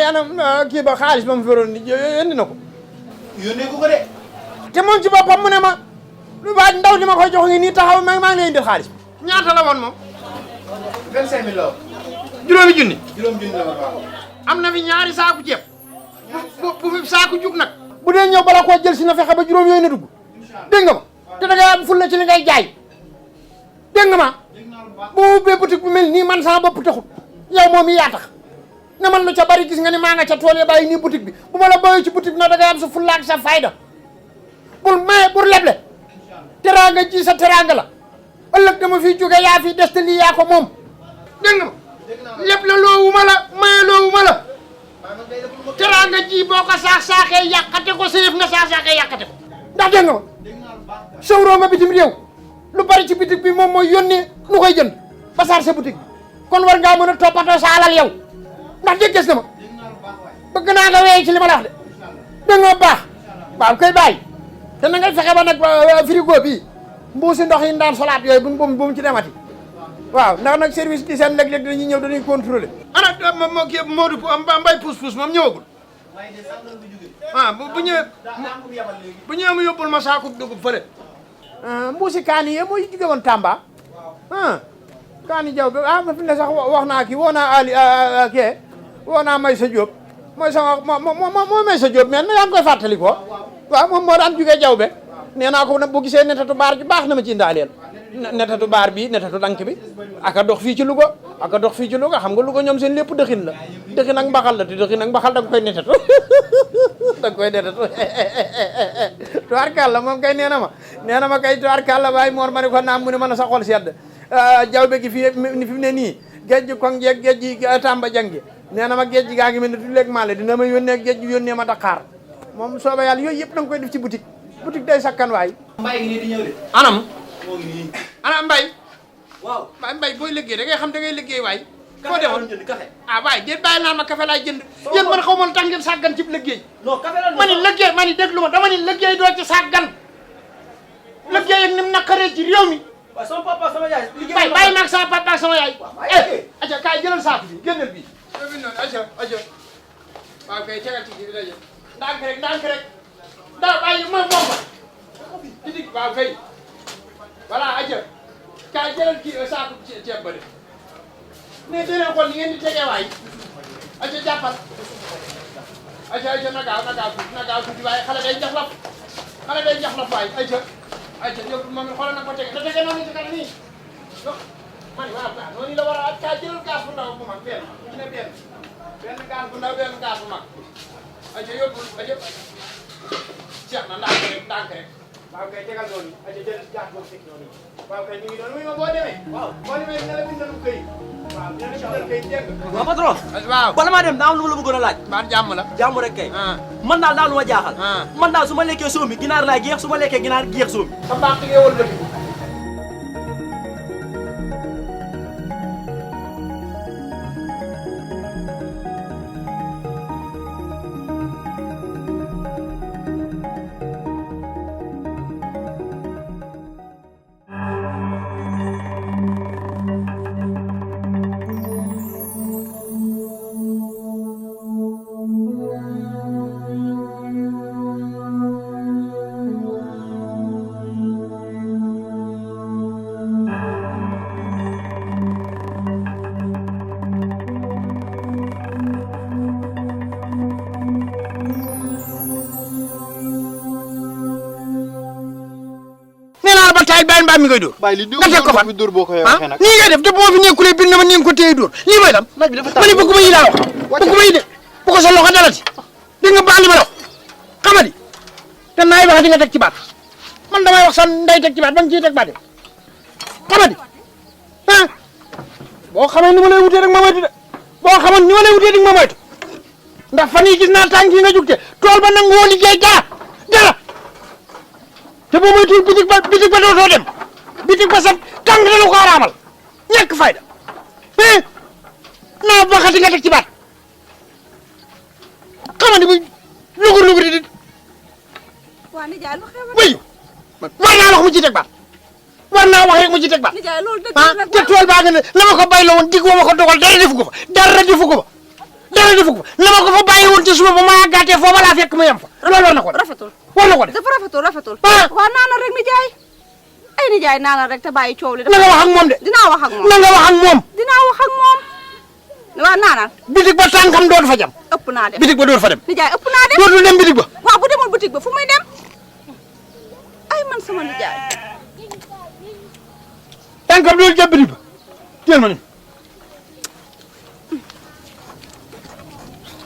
ana kii ba xaalis ba mu feroon ni indi na ko yónnee ko de te moom ci boppam mu ne ma lu baaj ndaw li ma koy jox ngi nii taxaw maa ngi lay indil xaalis ñaata la woon moom 25 000 la juróomi junni la waaw am na fi ñaari saaku ceeb bu fi saaku jug nag bu dee ñëw bala koo jël si na fexe ba juróom yooyu na dugg dégg nga ma te da ngay am ful la ci li ngay jaay dégg nga ma boo ubbee boutique bu mel nii man sama bopp taxut yow moom yaa tax ne man lu ca bari gis nga ni maa nga ca tool ya bàyyi nii boutique bi bu ma la bàyyi ci boutique bi nag da ngay am sa fulla ak sa fayda bul maye bul leble teraanga ji sa teraanga la ëllëg dama fiy jóge yaa fi des te lii yaa ko moom dégg nga ma lépp la loowu ma la maye loowu ma la teraanga ji boo ko saax-saaxee yàqate ko sa yëf nga saax-saaxee yàqate ko ndax dégg nga ma sowroo ma bitim réew lu bari ci boutique bi moom mooy yónnee nu koy jënd ba saar sa boutique bi kon war ngaa mën a toppatoo sa alal yow ndax déggees na ma bëgg naa nga weey ci li ma la wax de dégg nga baax waaw koy bàyyi te na ngay fexe ba nag frigo bi mbuusi ndox yi daan solaat yooyu bu mu ci demati waaw ndax nag service d'hygiène léeg-léeg dañuy ñëw dañuy contrôler ana moo kii Modou Mbaye pousse moom ñëwagul bu ñëwee mu yóbbul ma saako dugub fële mbuusi kaani yi mooy jóge woon Tamba kaani jaw bi ma fi ne sax wax naa kii woo naa Ali kee woo naa Maysa Diop mooy sama moo Maysa Diop mais yaa ngi koy fàttali ko waaw moom moo daan jógee jaw be nee naa ko nag bu gisee netatu baar ji baax na ma ci indaaleel netatu baar bi netatu dank bi aka dox fii ci Louga xam nga Louga ñoom seen lépp dëxin la dëxin ak mbaxal la te dëxin ak mbaxal da nga koy netatu da nga koy netatu tubaarkàlla moom kay nee na ma kay tubaarkàlla waaye moor ma ne ko naam mu ne mën a sa xol sedd jawbe gi fii fi mu ne nii géej gi koŋ jeeg géej gi Tamba jangi nee na ma géej gi gaa ngi mel ne tuleeg maale dina ma yónnee géej gi yónnee ma Dakar moom sooba yàlla yooyu yëpp da nga koy def ci boutique day sakkan waay Mbaye ngi nii di ñëw de anam moo ngi nii ana Mbaye waaw Mbaye booy liggéey da ngay xam da ngay liggéey waay foo demoon jënd café waay déet bàyyi naan ma café laay jënd yéen man xaw ma tax ngeen sàggan ci liggéey non café la ma ni liggéey ma ni déglu ma dama ni liggéey doo ci sàggan liggéey ak ni mu naqaree ci réew mi waaw sama papa sama yaay bàyyi maag sama papa ak sama yaay aca kaay jëlal saako bi génnal bii bi noonu aca waaw kay tegal ci bi daje ndànk rek daa bàyyi moom ba ci dig waaw kay voilà aca kaay jëlal kii saako ceeb ba de mais dee leen xool ni ngeen di tegee waay aca jàppal aca na gaaw tuuti waaye xale day jaxlaf waay aca yow moom it xoolal na ko tege da tege noonu ci kanam nii man waaw noonu la war a kaay jëlal gaas bu ndaw bu mag benn ci ne benn gaas bu ndaw benn gaas bu mag aca yóbbul aca jeex na ndànk rek waaw kay tegal noonu aca jël gaas boobu teg noonu waaw kay ñu ngi doon muy ma boo demee dina la bindal këy waaw dina la bindal këy dégg waaw patron waaw bala maa dem daa am lu ma la bëggoon a laaj baat jàmm la jàmm rek kay man daal daa lu ma jaaxal man daal su ma lekkee soomi ginaar laa géex su ma lekkee ginaar géex soomi sa mbaax ti wal dëkk tay bàyyi mbaam mi ngay dóor bàyyi li nga teg ko fan dóor boo ko waxee nag nii ngay def te boo fi nekkulee bind na ma ni nga ko téye dóor lii mooy lan ma ni bëgguma yi laa wax bëgguma yi de bu ko sa loxo dalati di nga baax li ma la wax xamadi te naay wax di nga teg ci baat man damay wax sa nday teg ci baat ba nga ciy teg baat xamadi boo xamee ni ma lay wutee rek ma moytu de boo xamoon ni ma lay wutee rek ma moytu ndax fan yii gis naa tànk yi nga jugte tool ba nangu woo liggéey dara te boo moytuwul bitig ba dootoo dem bitig ba sax tàng dana ko araamal ñàkk fayda naa baxati nga teg ci baat xamante bi lugur di waa nijaay lu xew wéyu war naa wax mu ci teg baat war naa wax rek mu ci teg baat nijaay loolu dëgg la te tool baa nga ne la ma ko bay la woon dig wa ma ko dogal dara defu ko fa dara defu ko na ma ko fa bàyyi woon ci suba ba ma àggaatee foofa laa fekk ma yem fa loolu war na ko rafetul war na ko def dafa rafetul ah waaw naanal rek nijaay ay nijaay naanal rek te bàyyi coow li na nga wax ak moom de dinaa wax ak moom na nga wax ak moom dinaa wax ak moom waaw naanal bitig ba tànkam dootu fa jam ëpp naa dem bitig ba dootu fa dem nijaay ëpp naa dem dootu dem bitig ba waaw bu demul boutique ba fu muy dem ay man sama nijaay tànkam dootu jam bitig ba teel ma ni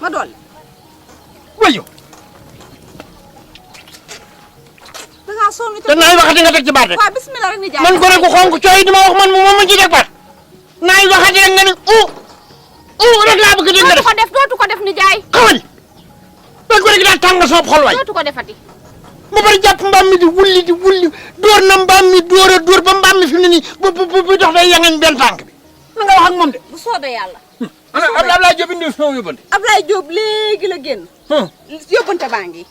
ma dolli wayo da ngaa sonn te naay waxati nga teg ci baat rek waaw bismillah rek nijaay man ko rek ko xonk cooy dima wax man moom ma ci teg baat naay waxati rek nga ni rek laa bëgg dégg nga def dootu ko def nijaay xamani dañ ko rek daa tàng soob xol waay dootu ko defati ba bari jàpp mbaam mi di wulli door na mbaam mi door a door ba mbaam mi fi mu ne nii bu dox day yangañ benn tànk bi na nga wax ak moom de bu soobee yàlla ana Abdoulaye Diop indi sama yóbbante Ablaye Diop léegi la génn yóbbante baa ngi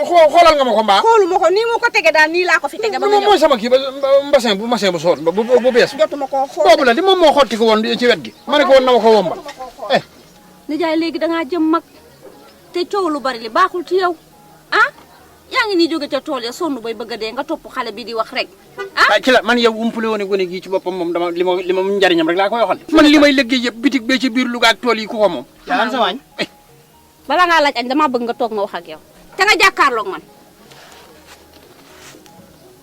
xoolal nga ma ko mbaa xooluma ko nii mu ko tege daal nii laa ko fi tege ba ma ñëw mooy sama kii ba mbasin bu soot bu bees jotuma koo xool boobu la di moom moo xotti ko woon ci wet gi ma ne ko woon na ma ko wombal nijaay léegi dangaa jëm mag te coow lu bari li baaxul ci yow ah yaa ngi nii jóge ca tool ya sonn bay bëgg a dee nga topp xale bi di wax rek ah ci la man yow umpule woon gone gii ci boppam moom dama li ma njariñam rek laa koy waxal man li may liggéey yëpp bitig bee ci biir Louga ak tool yi ku ko moom Yàlla sa wañ. bala ngaa laaj añ damaa bëgg nga toog ma wax ak yow te nga jàkkaarloog man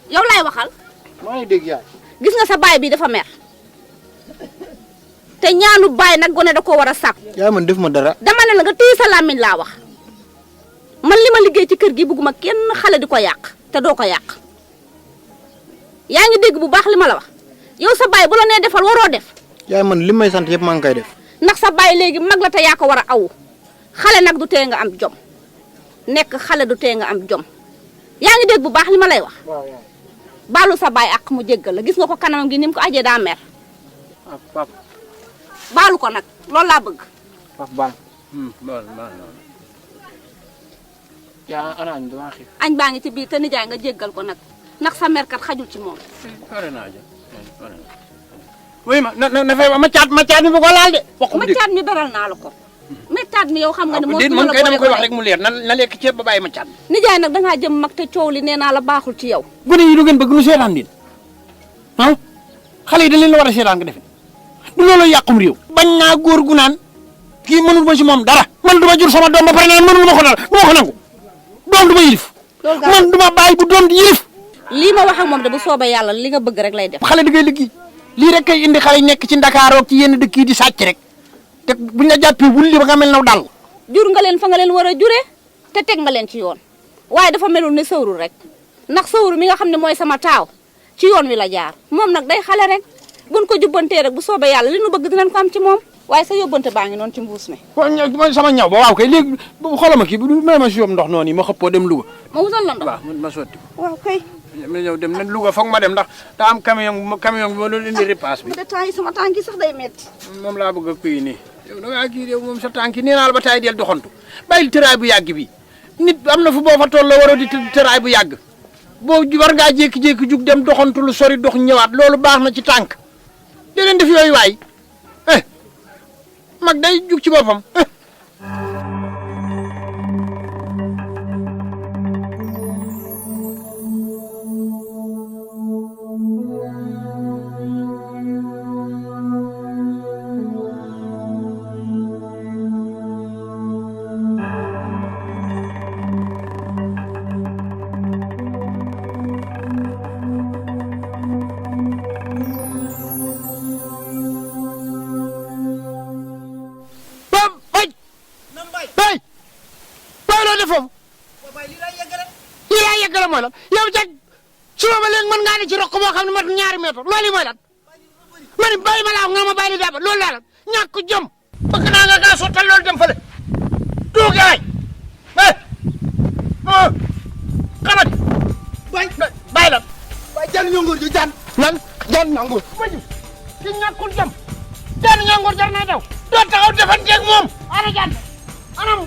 yow laay waxal maa ngi dégg yaay gis nga sa baay bi dafa mer te ñaanu baay nag gone da koo war a sàkk yaay man def ma dara dama ne la nga téye sa làmmiñ laa wax man li ma liggéey ci kër gi bëgguma kenn xale di ko yàq te doo ko yàq yaa ngi dégg bu baax li ma la wax yow sa baay bu la nee defal waroo def yaay man li may sant yëpp maa ngi koy def ndax sa baay léegi mag la te yaa ko war a awu xale nag du tee nga am jom nekk xale du tee nga am jom yaa ngi dégg bu baax li ma lay wax baalu sa baay ak mu jéggal la gis nga ko kanamam gi ni mu ko ajee daa mer pap baalu ko nag loolu laa bëgg pap baal yaa ana añ dama xiif añ baa ngi ci biir te nijaay nga jéggal ko nag ndax sa merkat xajul ci moom pare naa ja oui na fay ma caat mi bu ko laal de ma caat mi beral naa la ko ma caat mi yow xam nga ne moom man kay dama koy wax rek mu leer na lekk ceeb ba bàyyi ma caat nijaay nag dangaa jëm mag te coow li nee naa la baaxul ci yow gone yi du ngeen bëgg nu seetaan din ah xale yi dañ leen la war a seetaan nga defe du loolu yàqum réew bañ naa góor gu naan kii mënul ma ci moom dara man du ma jur sama doom ba pare naan mënul ma ko dara du ma ko nangu doom du ma yilif man du ma bàyyi bu doom di yilif lii ma wax ak moom de bu soobee yàlla li nga bëgg rek lay def xale di ngay liggéey lii rek kay indi xale yi nekk ci Ndakaaroo ci yenn dëkk yi di sàcc rek te buñ la jàppee wulli ba nga mel naw dal jur nga leen fa nga leen war a jure te teg nga leen ci yoon waaye dafa melul ne sëwru rek ndax sëwru mi nga xam ne mooy sama taaw ci yoon wi la jaar moom nag day xale rek buñ ko jubbantee rek bu soobee yàlla li nu bëgg dinañ ko am ci moom waaye sa yóbbante baa ngi noonu ci mbuus mi sama ñaw ba waaw kay léegi xoolal ma kii bu may ma si yóbbu ndox noonu yi ma xëppoo dem Louga ma wutal la ndox waaw ma sotti waaw kay ma ñëw dem na Louga foog ma dem ndax daa am camion bi ma doon indi repasse bi bu dee temps yi sama tànk yi sax day metti moom laa bëgg a kuy nii yow da ngaa kii yow moom sa tànk yi nee naa la ba taay del doxantu bàyyil tëraay bu yàgg bi nit am na fu boo fa toll la waroo di tëraay bu yàgg boo war ngaa jékki-jékki jug dem doxantu lu sori dox ñëwaat loolu baax na ci tànk di leen def yooyu waay mag day jug ci boppam mooy lan yow jag suba ba léegi mën ngaa ne ci roq boo xam ne mat ñaari mètre loolu mooy lan ma ne bàyyi ma laa nga ma bàyyi li daaba loolu laa lan ñàkk jom bëgg naa nga gaa sottal loolu dem fële duugaay xamat bàyyi lan Waay jaan ñongoor ju jaan. lan jaan ñongoor ma ji ki ñàkkul jom jaan ñongoor jar naa daw doo taxaw defanteeg moom ana jaan anam